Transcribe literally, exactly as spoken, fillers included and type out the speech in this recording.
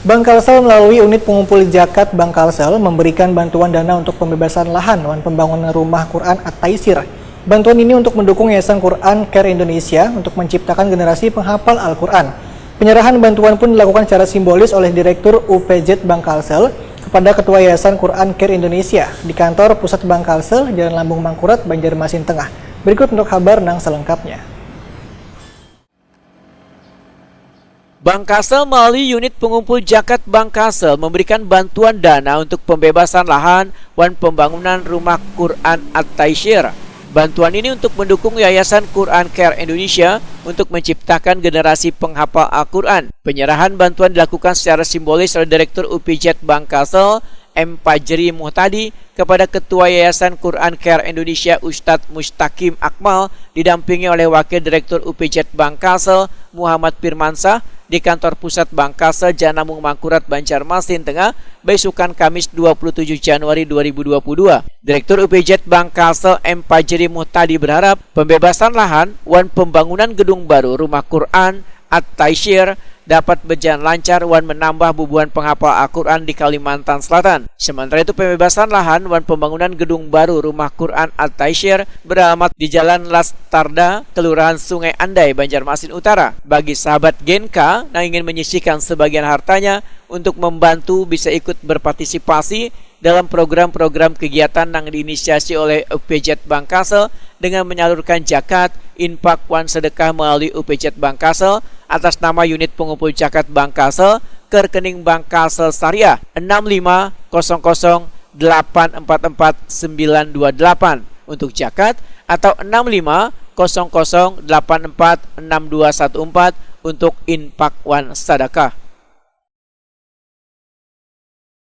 Bank Kalsel melalui unit pengumpul zakat Bank Kalsel memberikan bantuan dana untuk pembebasan lahan wan pembangunan rumah Quran At-Taisir. Bantuan ini untuk mendukung Yayasan Quran Care Indonesia untuk menciptakan generasi penghafal Al-Quran. Penyerahan bantuan pun dilakukan secara simbolis oleh Direktur U P Z Bank Kalsel kepada Ketua Yayasan Quran Care Indonesia di kantor pusat Bank Kalsel, Jalan Lambung Mangkurat, Banjarmasin Tengah. Berikut untuk habar nang selengkapnya. Bank Kalsel melalui unit pengumpul zakat Bank Kalsel memberikan bantuan dana untuk pembebasan lahan wan pembangunan rumah Quran At-Taisir. Bantuan ini untuk mendukung Yayasan Quran Care Indonesia untuk menciptakan generasi penghafal Al-Quran. Penyerahan bantuan dilakukan secara simbolis oleh Direktur U P Z Bank Kalsel, M Pajri Muhtadi, kepada Ketua Yayasan Quran Care Indonesia Ustadz Mustaqim Akmal didampingi oleh Wakil Direktur U P Z Bank Kalsel Muhammad Firmansah di Kantor Pusat Bank Kalsel Jalan Lambung Mangkurat Banjarmasin Tengah, baisukan Kamis dua puluh tujuh Januari dua ribu dua puluh dua. Direktur U P Z Bank Kalsel M Pajri Muhtadi berharap pembebasan lahan wan pembangunan gedung baru rumah Quran At-Taisir dapat berjalan lancar wan menambah bubuhan penghafal Al-Quran di Kalimantan Selatan. Sementara itu, pembebasan lahan wan pembangunan gedung baru rumah Quran At-Taisir beralamat di Jalan Lastarda, Kelurahan Sungai Andai, Banjarmasin Utara. Bagi sahabat Gen K nang ingin menyisihkan sebagian hartanya untuk membantu, bisa ikut berpartisipasi dalam program-program kegiatan nang diinisiasi oleh U P Z Bank Kalsel dengan menyalurkan zakat, infak, wan sedekah melalui U P Z Bank Kalsel atas nama Unit Pengumpul Zakat Bank Kalsel ke rekening Bank Kalsel Syariah enam lima kosong kosong delapan empat empat sembilan dua delapan untuk zakat atau enam lima kosong kosong delapan empat enam dua satu empat untuk infak wan sedekah.